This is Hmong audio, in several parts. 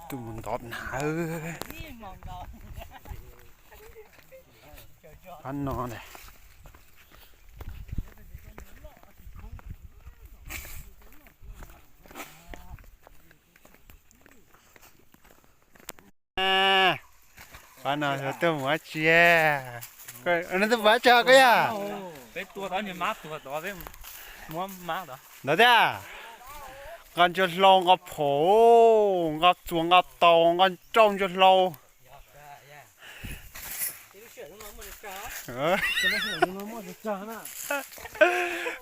Tus mus ntov nas. Pab no ne. Pab no yog tuaj mus dab tsi? No tuaj mus dab tsi koj yog? Ntawd tiag. Nqa ntsuag hlau, nqa phom, nqa txuas, nqa taus, nqa rauj ntsuag hlau.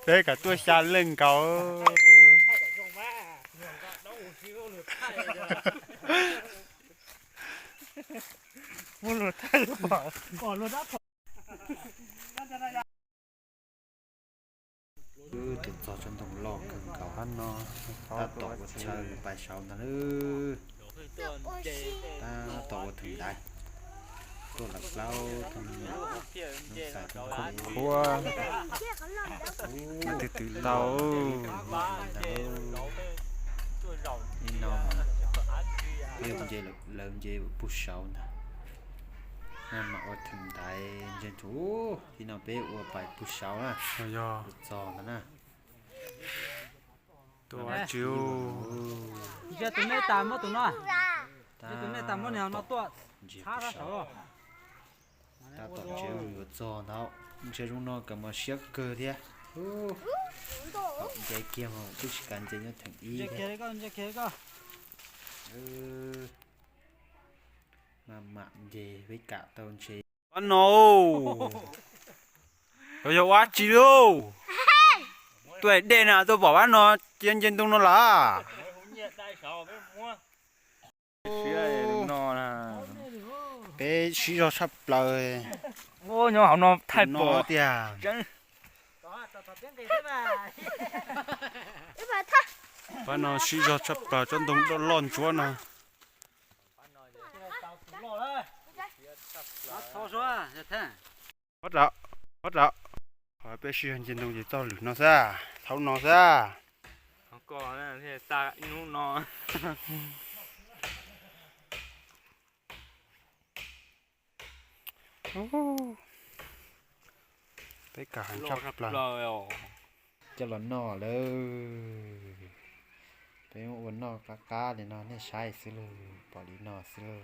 Peb kom tuaj xya leej nkaus. Wb tuaj txog tsob ntoo loj kawg nkaus no, tab tom ua chaw pais saud ntag lauj. Tab tom ua theem ntaiv, tuaj lawm plaub tus me nyuam, Nuj Xais, Khub Khuab, twb twb tau ntag. Ib no peb ua nce, lawv nce pug saud ntag. Maj mam ua theem ntaiv ntsia ntsuv, ib no peb ua pais pug saud na, yog txog ntag na. Tus dab tsi? Ntsia tus nej tas muab tus no, ntsia tus nej tas muab niag no tuaj txhab rau saud. Tab tom ntsia yuav txog ntag, ntsia zoo no kawg mas siab kawg thiab. Nce kiag mas twb tsis kav nce nyob theem ib thiab. Maj mam nce peb kam tau ntshe. Pab no, yog ua dab tsi lauj? Tuaj dej na tuaj pom pab no cia nce ntoo no lawm. Peb siv zog tshaj plaws. Nyob hauv no thaij pom tiag. Pab no siv zog tshaj plaws tsob ntoo loj ntsuab no. Peb siv zog nce ntoo ces txog lwm no xwb, thaum no xwb. Peb kam heev tshaj plaws. Coj los noj lawm. Peb ua noj qab qab li no nej saib xwb lauj, pom li no xwb lauj.